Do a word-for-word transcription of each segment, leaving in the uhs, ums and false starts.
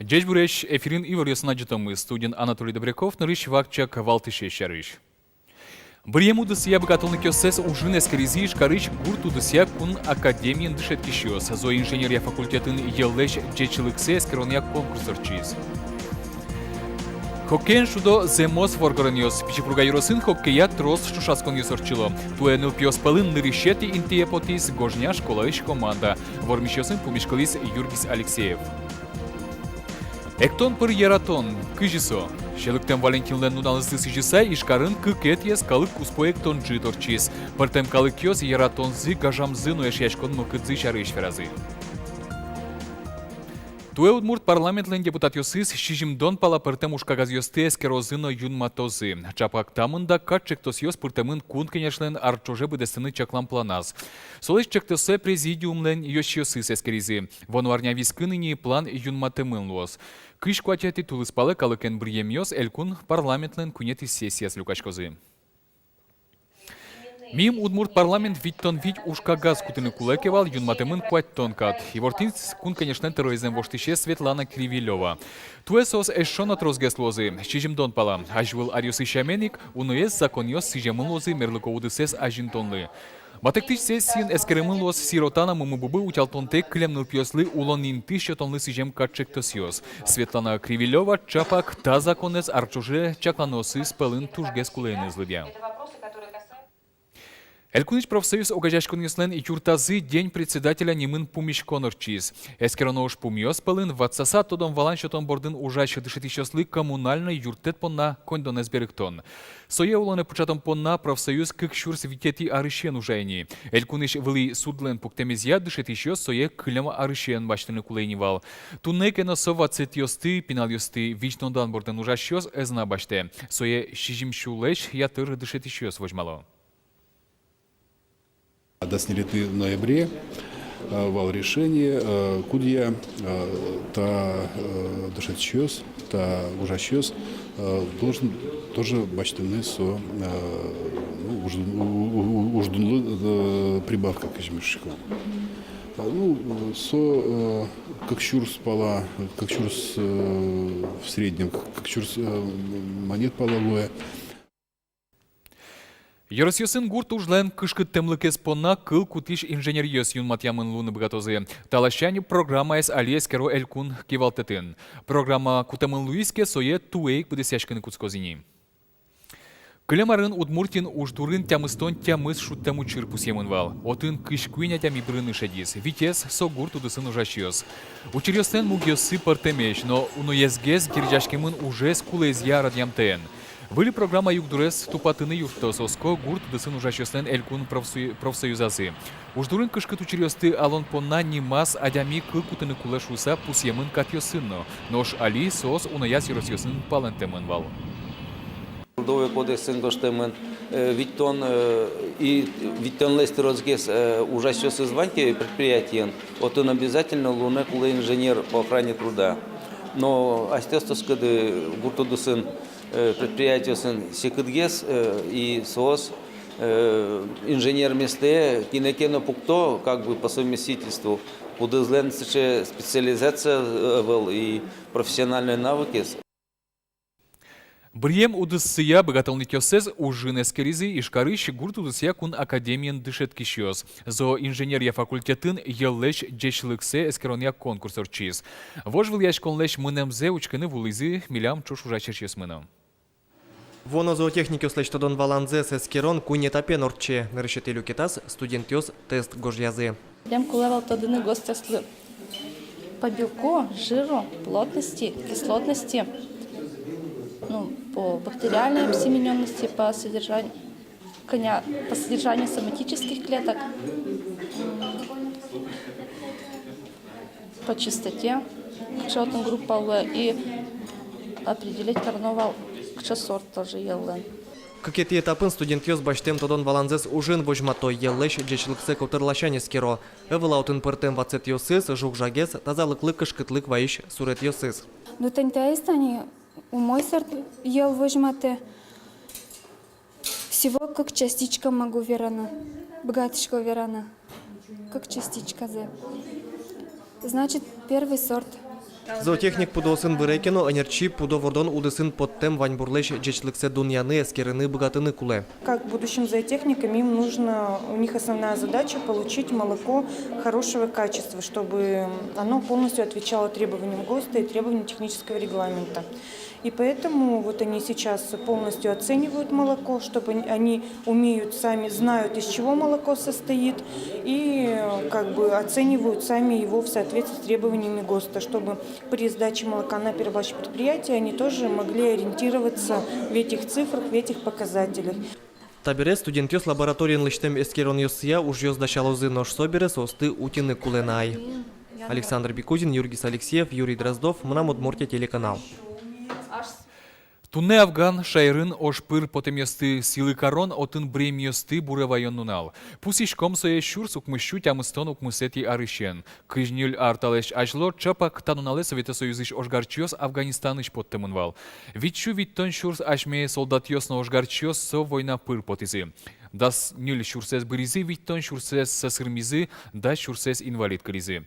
Ӟечбуресь! Эфирын иворъёсын адӟытомы. Студиын Анатолий Добряков. Нырысь вакчияк валтӥсез сярысь. Быръем удысъя быгатонлыкъёссэс ужын эскеризы Ижкарысь гурт удысъя кун академиын дышетскисьёс. Зооинженерия факультетын йӧллэсь ӟечлыксэ эскеронъя конкурс ортчиз. Хоккеен шудо зэмос воргоронъёс. Пичи Пурга ёросын хоккея трос ӵошатсконъёс ортчыло. Туэ нылпиос пӧлын нырысетӥ интые потӥз Гожня школаысь команда. Вормисьёсын пумиськылӥз Юргис Алексеев. Эктон пыр яратон. Кызьы со? Сьӧлыктэм Валентинлэн нуналызлы сӥзьыса, Ижкарын кыкетӥез калык куспо эктон ӝыт ортчиз. Пӧртэм калыкъёс яратонзы, гажамзы но эшъяськон мылкыдзы сярысь веразы. Туэ удмурт парламентлэн депутатъёсыз сизьымдон пала пӧртэм ужкагазъёсты эскерозы но юнматозы. Чапак та мында кат ӵектосъёс пыртэмын Кун Кенешлэн ар ӵоже быдэстыны чаклам планаз. Солэсь ӵектоссэ президиумлэн ёзчиосыз эскеризы. Вуоно арня вискын ини план юнматэмын луоз. Кызь куатетӥ тулыспалэ калыкен быръемъёс элькун парламентлэн куинетӥ сессияз люкаськозы. Мим удмурт парламент витьтон вить ужкагаз кутыны кулэ ке вал, юнматэмын куатьтон кат. Ивортӥз Кун Кенешлэн тӧроезлэн воштӥсез Светлана Кривилёва. Туэ соос эшшо но тросгес луозы, сизьымдон пала. Азьвыл аръёсы сямен ик, уноез законъёс сӥземын луозы мерлыко удысэз азинтонлы. Матэктӥсь сессиын эскеремын луоз сирота но мумы-бубы утялтонтэк кылем нылпиослы улон инты сётонлы сӥзем кат ӵектосъёс. Светлана Кривилёва чапак та законэз ар ӵоже чакланъёсыз пӧлын тужгес кулэеныз лыдъя. Элькунысь профсоюз огазеяськонъёслэн юртазы День председателя нимын пумиськон ортчиз. Эскероно ужпумъёс пӧлын ватсаса тодон-валан сётон бордын ужась дышетӥсьёслы коммунальной юрттэт понна коньдонэз берыктон. Сое улонэ пыӵатон понна профсоюз кык сюрс витетӥ арысен ужа ини. Элькунысь вылӥ судлэн пуктэмезъя, дышетӥсьёс сое кылем арысен басьтыны кулэ ини вал. Туннэ ке но со ватсэтъёсты, пиналъёсты визьнодан бордын ужасьёс ӧз на басьтэ. Сое сизьым сюлэсь ятыр дышетӥсьёс возьмало. Дас ньылетӥ ноябре, э, вал решение, э, кудъя, э, та, э, дышетӥсьёс, та ужасьёс, э, должен тоже басьтыны со, э, ну, уждун-, у-, у-, у-, уждунлы, э, прибавка, кызьы ми шуиськом. Э, ну, со, э, кык сюрс пала, кык сюрс, э, в среднем, кык сюрс, э, манет пала луэ. Ёросъёсын гурт ужлэн кышкыттэмлыкез понна кыл кутӥсь инженеръёс юнматъямын луыны быгатозы. Та ласянь программаез али эскеро элькун кивалтэтын. Программа кутэмын луиз ке, сое туэ ик быдэсъяськыны кутскоз ини. Кылем арын Удмуртиын Уждурын тямыстон тямыс шудтэм учыр пусъемын вал. Отын кызь куинь адями бырыны шедиз, витез со гурт удысын ужасьёс. Учыръёслэн мугъёссы пӧртэмесь, но уноезгес герӟаськемын ужез кулэезъя радъямтэен. Выль программа югдурез тупатыны юрттоз, оско гурт удысын ужасьёслэн элькун профсо-, профсоюзазы. Уждурын кышкыт учыръёсты алон понна нимаз адями кыл кутыны кулэ шуыса пусъемын катъёсын но, нош али соос унояз ёросъёсын палэнтэмын вал. Трудовой кодексын гожтэмын, э, витьтон, э, и витьтонлэсь тросгес, э, ужасьёсыз вань ке предприятиын, отын обязательно луыны кулэ инженер по охране труда. Но асьтэос тодӥськоды, гурт удысын, э, предприятиосын секытгес, э, и соос, э, инженерместэ кинэ ке но пукто, как бы по совместительству, кудӥзлэн сыӵе специализация, э, ӧвӧл и профессиональной навыкез. Быръем удысъя быгатонлыкъёссэс ужын эскеризы Ижкарысь гурт удысъя кун академиын дышетскисьёс. Зооинженерия факультетын йӧллэсь ӟечлыксэ эскеронъя конкурс ортчиз. Вожвылъяськонлэсь мынэмзэ учкыны вуылӥзы милям ӵош ужасьёсмы но. Вуоно зоотехникъёслэсь тодон-валанзэс эскерон куинь этапен ортче. Нырысетӥ люкетаз студентъёс тест гожъязы. Милем кулэ вал тодыны гостёслы по белку, жиру, плотности, кислотности, ну, по бактериальной обсеменённости, по содержанию, кӧня, по содержанию соматических клеток, м, по чистоте, кыӵе отын группа луэ, и определить кароно вал, кыӵе сорт тоже йӧллэн. Кыкетӥ этапын студентъёс басьтэм тодон-валанзэс ужын возьмато, йӧллэсь ӟечлыксэ котыр ласянь эскеро. Ӧвӧл-а отын пӧртэм ватсэтъёсыз, жуг-жагез, тазалыклы кышкытлык вайись суретъёсыз. Ну, тани таиз тани умой сорт йӧл возьматэ. Всего кык частичка могу вераны, быгатӥсько вераны. Кык частичказэ. Значит, первый сорт. Зоотехник пудоосын выре ке но, ӧнерчи пудо вордон удысын поттэм ваньбурлэсь ӟечлыксэ дунъяны, эскерыны быгатыны кулэ. Как будущим зоотехникам им нужно, у них основная задача получить молоко хорошего качества, чтобы оно полностью отвечало требованиям ГОСТа и требованиям технического регламента. И поэтому вот они сейчас полностью оценивают молоко, чтобы они умеют сами, знают, из чего молоко состоит, и как бы оценивают сами его в соответствии с требованиями ГОСТа, чтобы при сдаче молока на перерабатывающее предприятие они тоже могли ориентироваться в этих цифрах, в этих показателях. Табере студентъёс лабораториын лэсьтэм эскеронъёсъя ужъёс дасялозы, нош собере соосты утьыны кулэ на ай. Александр Бекузин, Юргис Алексеев, Юрий Дроздов, «Мынам Удмуртие» телеканал. Туннэ Афган шаерын ож пыр потэмъёсты сӥлы карон, отын быръемъёсты буре ваён нунал. Пусйиськом сое сюрс укмыссю тямыстон укмысэтӥ арысен. Кызь ньыль ар талэсь азьло ӵапак та нуналэ Совет Союзысь ожгарчиос Афганистанысь поттэмын вал. Витьсю витьтон сюрс асьме солдатъёс но ожгарчиос со война пыр потӥзы. Дас ньыль сюрсэз быръизы, витьтон сюрсэз сӧсырмизы, дас сюрсэз инвалид кылизы.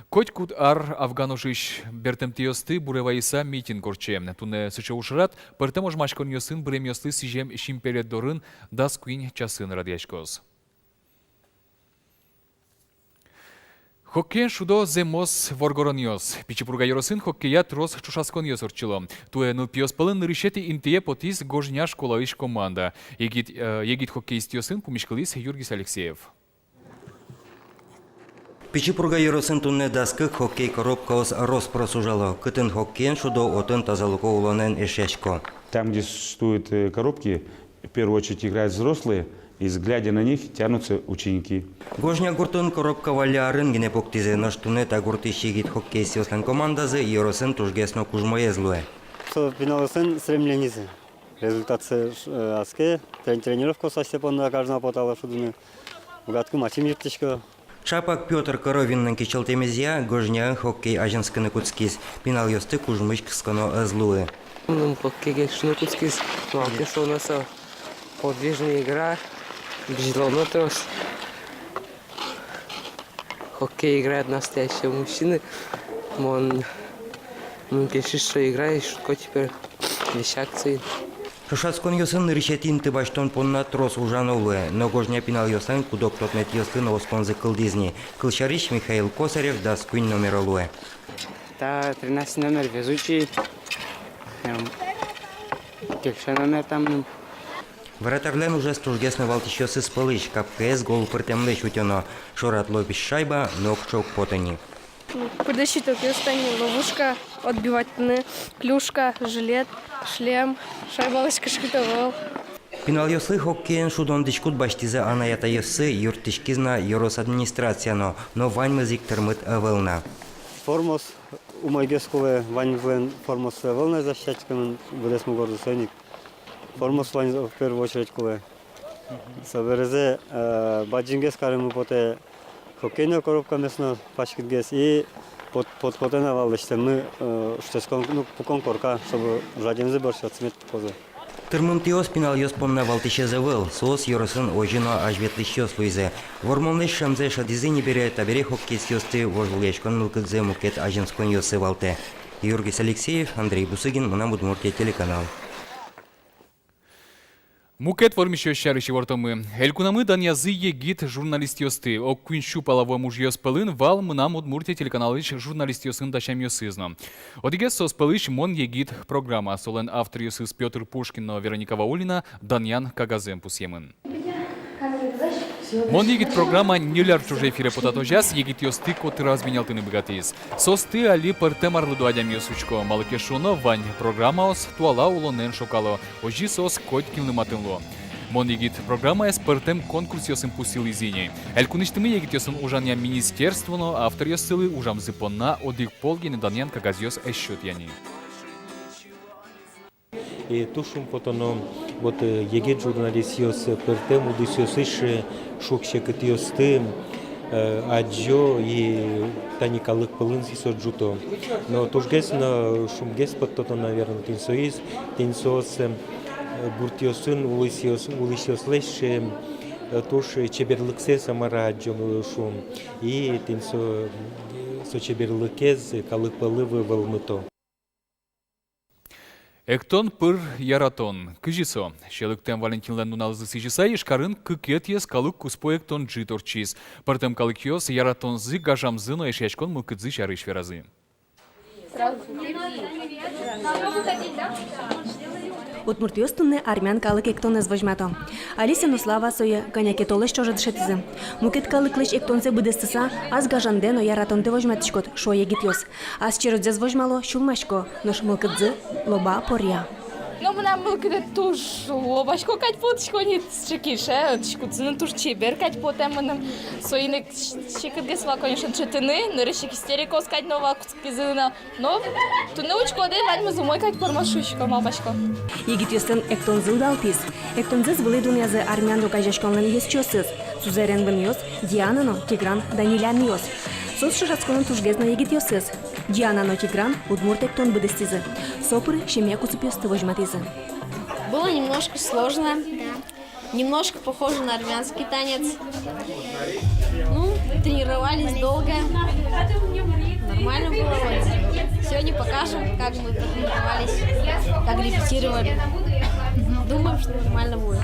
Котькуд ар Афган ожысь бертэмтэосты буре вайыса митинг ортче. Туннэ сыӵе ужрад пӧртэм ожмаськонъёсын быръемъёслы сӥзем синпелет дорын дас куинь часын радъяськоз. Хоккеен шудо зэмос воргоронъёс. Пичи Пурга ёросын хоккея трос ӵошатсконъёс ортчыло. Туэ нылпиос пӧлын нырысетӥ интые потӥз Гожня школаысь команда. Егит, э, егит хоккеистъёсын пумиськылӥз Юргис Алексеев. Пичи Пурга ёросын туннэ дас кык хоккей коробкаос рос-прос ужало. Кытын хоккеен шудо, отын тазалыко улонэн эшъясько. Там, где существуют, э, коробки, в первую очередь играют взрослые, и, глядя на них, тянутся ученики. Гожня гуртын коробка валлё арын гинэ пуктӥзы, нош туннэ та гуртысь егит хоккеистъёслэн командазы ёросын тужгес но кужмоез луэ. Со пиналъёслэн стремленизы. Результатсы, э, азе ке, трени-, тренировкаос асьсэ понна каждый нунал потало шудыны. Быгатӥсько, матчын юрттӥсько. Ӵапак Пётр Коровинлэн кичӧлтэмезъя Гожняын хоккей азинскыны кутскиз. Пиналъёсты кужмысь кысконо ӧз луы. Мыным хоккей кельшыны кутскиз, малы ке шуоно со подвижная игра, бызьылоно трос. Хоккей играют настоящие мужчины. Мон, мон кельшиз со игра, и шудӥсько теперь весь акциын. Ӵошатсконъёсын нырысетӥ инты басьтон понна трос ужано луэ, но Гожня пиналъёслэн куд-ог тодметъёслы но осконзы кылдӥз ни. Кылсярысь, Михаил Косарев дас куинь номеро луэ. Та тринадцать номер везучий, эм, кельше номер та мыным. Вратарьлэн ужез тужгес но валтӥсьёсыз пӧлысь, капкаез гол пыртэмлэсь утёно. Шорад лобись шайба нокыӵе уг поты ни. Пыдысь итогъёс тани: ловушка, отбивать карыны, клюшка, жилет, шлем, шайбалэсь кышкыт ӧвӧл. Пиналъёслы хоккеен шудон дӥськут басьтӥзы анай-атайёссы, юрттӥськиз на ёрос администрация но, но ваньмыз ик тырмыт ӧвӧл на. Формаос умойгес кулэ, ваньмызлэн формаоссы ӧвӧл на защитниклэн, быдэс мугорзы, соин ик формаос вань в первую очередь кулэ. Собере, э, бадӟымгес кареммы потэ хоккейной коробкамес но паськытгес, и пот-, пот-, потэ на вал лэсьтэммы, э, шутэтскон, ну, пукон корка, чтобы жадемзы бӧрсьы отсмет пукозы. Тырмымтэос пиналъёс понна валтӥсез ӧвӧл, соос ёросын озьы но азьветлӥсьёс луизы. Вормонлэсь шӧмзэ шӧдӥзы ни бере, табере хоккеистъёсты вожвылъяськон мылкыдзы мукет азинсконъёсы валтэ. Юргис Алексеев, Андрей Бусыгин, «Мынам Удмуртие» телеканал. Мукет вормисьёс сярысь ивортомы. Элькунамы данъязы егит журналистъёсты. Ог куинь сю пала вуэм ужъёс пӧлын вал «Мынам Удмуртие» телеканалысь журналистъёсын дасямъёсыз но. Одӥгез соос пӧлысь «Мон егит» программа. Солэн авторъёсыз Пётр Пушкин но Вероника Ваулина данъян кагазэн пусъемын. «Мон егит» программа ньыль ар ӵоже эфире потатозяз егитъёсты котыраз бинялтыны быгатӥз. Соосты али пӧртэм арлыдо адямиос учко, малы ке шуоно вань программаос туала улонэн шокало, озьы соос котькинлы матын луо. «Мон егит» программаез пӧртэм конкурсъёсын пусйылӥзы ини. Элькунысьтымы егитъёсын ужанъя министерство но авторъёссылы ужамзы понна одӥг пол гинэ данъян кагазъёс ӧз сётъя ни. И туж шумпотоно, вот, э, егит журналистъёс, э, пӧртэм удысъёсысь, э, шуг-секытъёсты, э, адӟо и тани калык пӧлын сӥзьсэ ӝуто. Но тужгес но шумгес поттоно, наверно, тӥни соиз, тӥни соос, э, гуртъёсын улӥсьёс-, улӥсьёслэсь, э, туж, э, чеберлыксэс, мар-а, адӟом, э, шуом. И тӥни со, э, Со чеберлыкез калык пӧлы вы-, вӧлмыто. Эктон пыр яратон. Кызьы со? Сьӧлыктэм Валентинлэн нуналзы сӥзьыса Ижкарын кыкетӥез калык куспо эктон ӝыт ортчиз. Пӧртэм калыкъёс яратонзы, гажамзы но эшъяськон мылкыдзы сярысь веразы. Удмуртъёс туннэ армян калык эктонэз возьмато. Алисэ но Слава сое кӧня ке толэзь ӵоже дышетӥзы. Мукет калыклэсь эктонзэ быдэстыса, ас гажандэ но яратондэ возьматӥськод, шуо егитъёс. Ас черодзэс возьмало, сюлмасько, нош мылкыдзы лоба, поръя. Но мынам мылкыдэ туж лобасько кадь потӥсько ни, сыӵе кельше, дӥськутсы но туж чебер кадь потэ мыным. Соин ик секытгес вал, конечно, дышетыны, нырысь ик истерикаос кадь но вал, кутскизы на. Но туннэ учкоды, ваньмыз умой кадь пӧрмоз шуисько, малпасько. Егитъёслэн эктонзы удалтӥз. Эктонзэс вылӥ дунъязы армян огазеяськонлэн ёзчиосыз, сузэрен вынъёс Диана но Тигран Данилянъёс. Соос ӵошатсконын тужгес но егитъёсыз. Диана но Тигран удмурт эктон быдэстӥзы. Со пыр семья кусыпъёсты возьматӥзы. Было немножко сложно. Да. Немножко похоже на армянский танец. Ну, тренировались долго. Нормально было вроде. Сегодня покажем, как мы потренировались, как репетировали. Думаем, что нормально будет.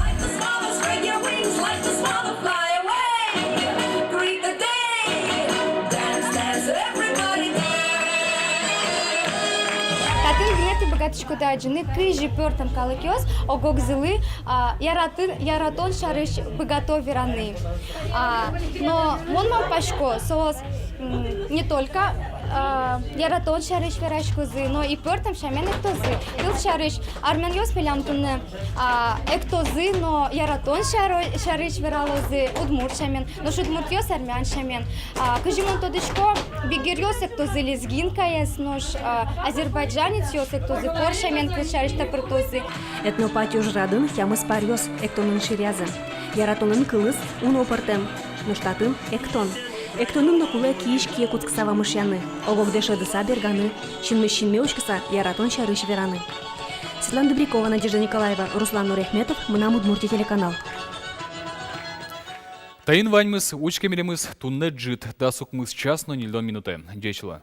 Татын гинэ тӥ быгатӥськоды адӟыны, кызьы пӧртэм калыкъёс ог-огзылы, а, яраты-, яратон сярысь быгато вераны. А, но мон малпасько, соос, м, не только, а, яратон сярысь вераськозы, но и пӧртэм сямен эктозы. Тыл сярысь, армянъёс милям туннэ, а, эктозы но яратон сяро-, сярысь вералозы удмурт сямен, нош удмуртъёс армян сямен. А, кызьы мон тодӥсько, бигеръёс эктозы лезгинкаез, нош, а, азербайджанецъёс эктозы пор сямен, кыл сярысь тапыртозы. Этнопати ужрадын тямыс паръёс эктонын ширъязы. Яратонлэн кылыз уно пӧртэм, нош татын эктон. Эктонын но кулэ киысь кие кутскыса вамышъяны, ог-огдэ шӧдыса берганы, синмысь синме учкыса яратон сярысь вераны. Светлана Добрякова, Надежда Николаева, Руслан Нурахметов, «Мынам Удмуртие» телеканал. Таин ваньмыз. Учке милемыз туннэ ӝыт дас укмыс час но ньыльдон минутэ. Ӟеч луэ.